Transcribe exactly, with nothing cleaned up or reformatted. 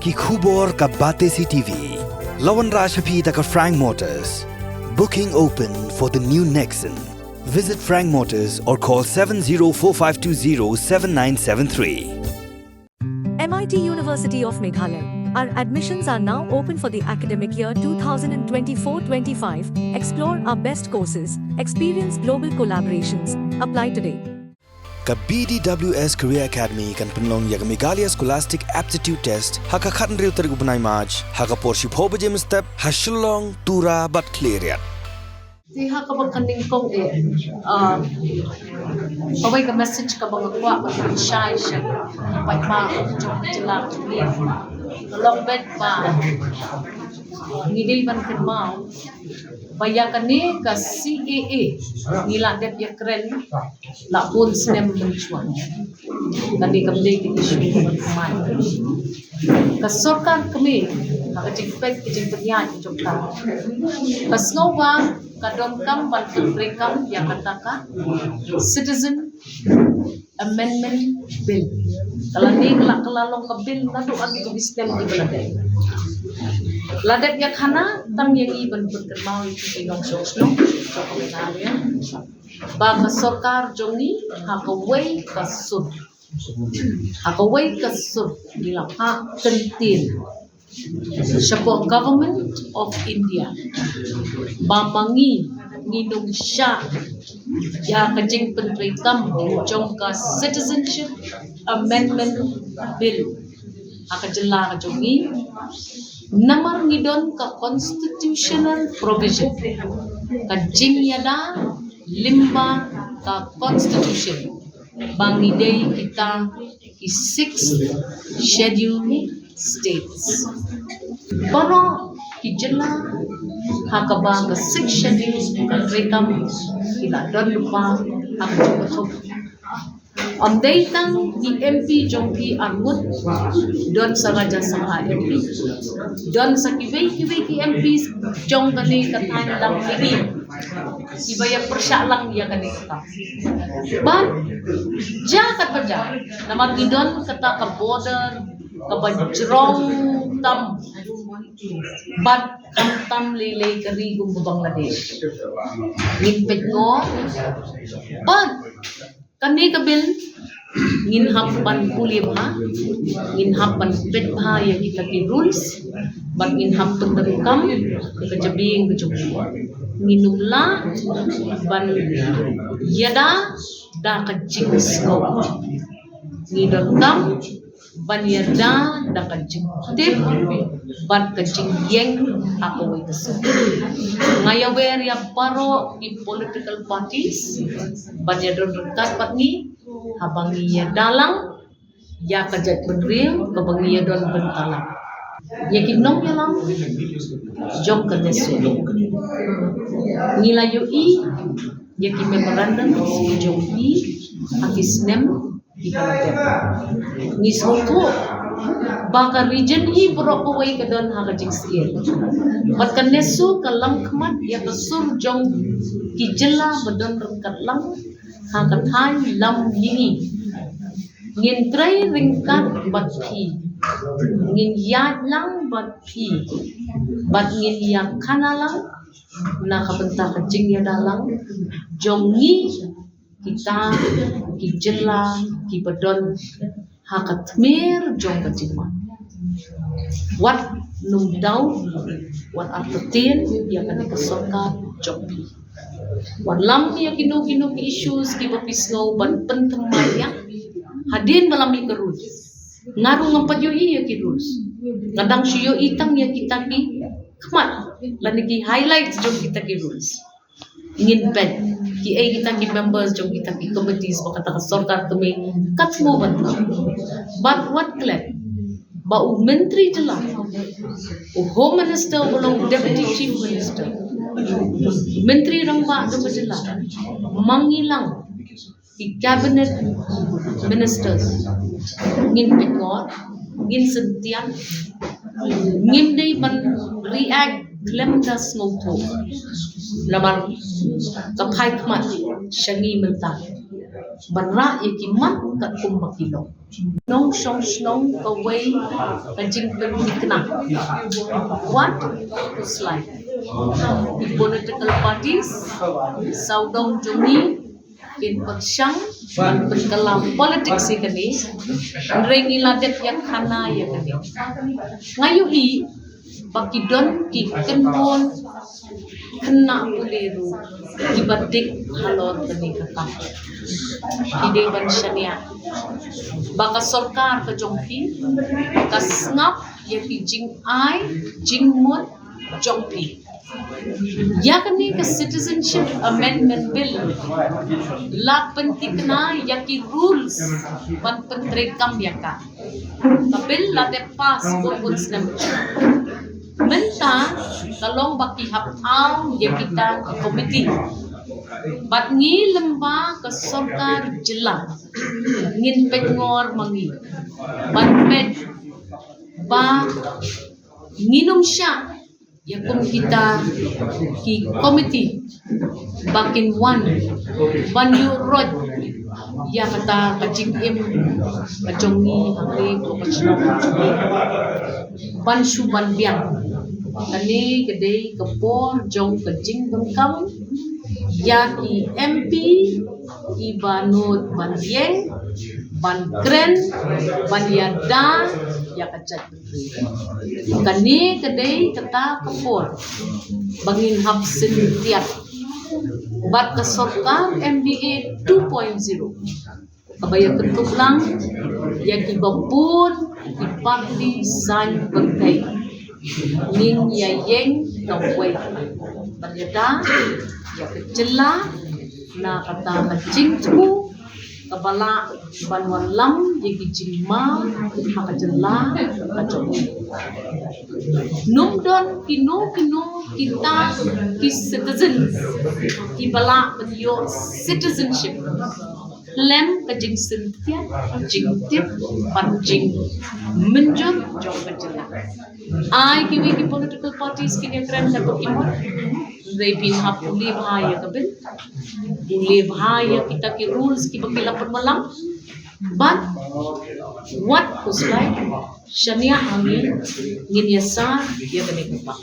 Ki khubor ka Batesi T V. La wanrah sha phi da ka Frank Motors. Booking open for the new Nexon. Visit Frank Motors or call seven zero four five two zero seven nine seven three. M I T University of Meghalaya. Our admissions are now open for the academic year two thousand twenty-four twenty-five. Explore our best courses, experience global collaborations. Apply today. Ka B D W S Career Academy kan pynlong ïa ka Meghalaya Scholastic Aptitude Test ha ka khathynriew tarik u bnai March ha ka por shiphew baje mynstep ha Shillong, Tura bad Khliehriat. Te ha kaba kane ka nyngkong eh, ah, kawei ka message kaba nga kwah ban pynshai sha ki paidbah jong ka jylla ka jong ngi. Ka long bad ba ngi dei ban kynmaw ba ïa kane ka C A A ngi la dep ïakren la bun snem mynshuwa. Kane kam dei ka issue kaba thymmai. Ka sorkar kmie ha ka jingpeit ka jingpynïaid jong ka, ka sngew ba ka donkam ban pyntreikam ïa kata ka Citizen Amendment Bill. Ka la dei ka la, ka la long ka bill naduh agi ka snem kiba la dep. La dep ïa khana tang ïa ngi ban pynkynmaw ïa ki nongshong shnong jong ka Meghalaya ba ka sorkar jong ngi ha kawei ka sur, ha kawei ka sur ngi la phah kyntien shapoh Government of India ba ma ngi ngin ym shah ïa ka jingpyntreikam jong ka Citizenship Amendment Bill ha ka jylla ka jong ngi. Namar ngi don ka constitutional provision, ka jingïada lyngba ka constitution, ba ngi dei kita ki Sixth Schedule States. Baroh ki jylla ha kaba ka Sixth Schedule ka treikam ki la don lypa ha ka jingpynthut. Ym dei tang ki M P jong phi arngut, don sa Rajya Sabha M P, don sa kiwei kiwei ki M P jong kane ka thaiñ Lamlini kiba ïa pyrshah lang ïa kane ka kam. Bad jia katba jia, namar ngi don kata ka border kaba jrong tam bad khamtam lei lei ka ri kum ka Bangladesh. Ngin peit noh bad kane ka bill ngin hap ban pule bha, ngin hap ban peit bha ïa kita ki rules, bad ngin hap pyndonkam ïa ka jabieng ka jong ngi. Ngin ym lah ban ïada da ka jingsngew. Ngi donkam ban ïada da ka jingtip bad ka jingïeng ha kawei ka sur. Nga ïawer ïa baroh ki political parties ban ïadon ryngkat bad ngi haba ngi ïada lang ïa ka jaitbynriew kaba ngi ïadon bynta lang. Ïa ki nongïalam jong ka NESO, ngi la ïohi ïa ki memorandum jong ki ha ki snem kiba la dep. Ngi sngewthuh ba ka region hi baroh kawei ka don ha ka jingsyier. Bad ka NESO ka lam khmat ïa ka sur jong ki jylla ba don ryngkat lang ha ka thaiñ Lamlini. Ngin trei ryngkat bad phi, ngin ïaid lang bad phi, bad ngin ïakhana lang na ka bynta ka jingïada lang jong ngi kita ki jylla kiba don ha ka tmier jong ka jingwan. Wat nym daw, wat artatien ïa kane ka sorkar jong phi. Wat lam ïa kino kino ki issues kiba phi sngew ban pynthymmai ïa. Hadien ba la mih ka rules, nga ruh ngam pat ïohi ïa ki rules. Nga dang shu ïohi tang ïa kita ki khmat lane ki highlights jong kita ki rules. Ngin peit kiei kita ki members jong kita ki committees ba kata ka sorkar kmie ka thmu ban pynlong. Bad wat klet ba u Myntri Jylla, u Home Minister uba long Deputy Chief Minister, Myntri Rangbah Jylla, ma ngi lang ki cabinet ministers, ngin pynïaid, ngin syntian, ngim dei ban react khlem da sngewthuh. Namar ka phai khmat sha ngi mynta. ban rah ïa ki mat katkum ba ki long. Nongshong shnong kawei ka jingpynthikna. Wat u slai. Ki political parties sawdong jong ngi kin pyrshang ban pynkylla politics ïa kane. Hynrei ngi la dep ïa khana ïa kane. Nga ïohi ba ki don ki kynhun khynnah pule ruh kiba dik halor kane ka kam. Ki dei ban shaniah ba ka sorkar ka jong phi ka sngap ïa ki jingai jingmut jong phi. Ïa kane ka Citizenship Amendment Bill la pynthikna ïa ki rules ban pyntreikam ïa ka. Ka bill la dep pass bun bun snem. Mynta ka long ba ki hap aw ïa kita ki komiti. Bad ngi lyngba ka sorkar jylla ngin pynngor ma ngi ban peit ba ngin ym shah ïa kum kita ki komiti ba kin wan ban ïuh roit ïa kata ka jingim ka jong ngi hangne ko ka shnong. Ban shu ban biang. Kane ka dei ka por jong ka jingdonkam ïa ki M P kiba nud ban ïeng, ban kren, ban ïada ïa ka jait. Kane ka dei kata ka por ba ngin hap syntiat bad ka sorkar M D A two point zero kaba ïa kyntup lang ïa kiba bun ki parti saiñ pyrthei. Ngin ïa ïeng kawei ban ïada ïa ka jylla na kata ka jingthmu kaba lah ban wallam ïa ki jingma ha ka jylla ka jong ngi. Ym don kino kino kita ki citizens kiba lah ban ïoh citizenship khlem ka jingsyntiat, jingtip bad jingmynjur jong ka jylla. Ai kiwei ki political parties kin ïakren katto katne. Hynrei phin hap pule bha ïa ka bill, pule bha ïa kita ki rules kiba ki la pynwallam. Bad wat khuslai, shaniah ha ngi, ngin ïasah ïa kane ka bak.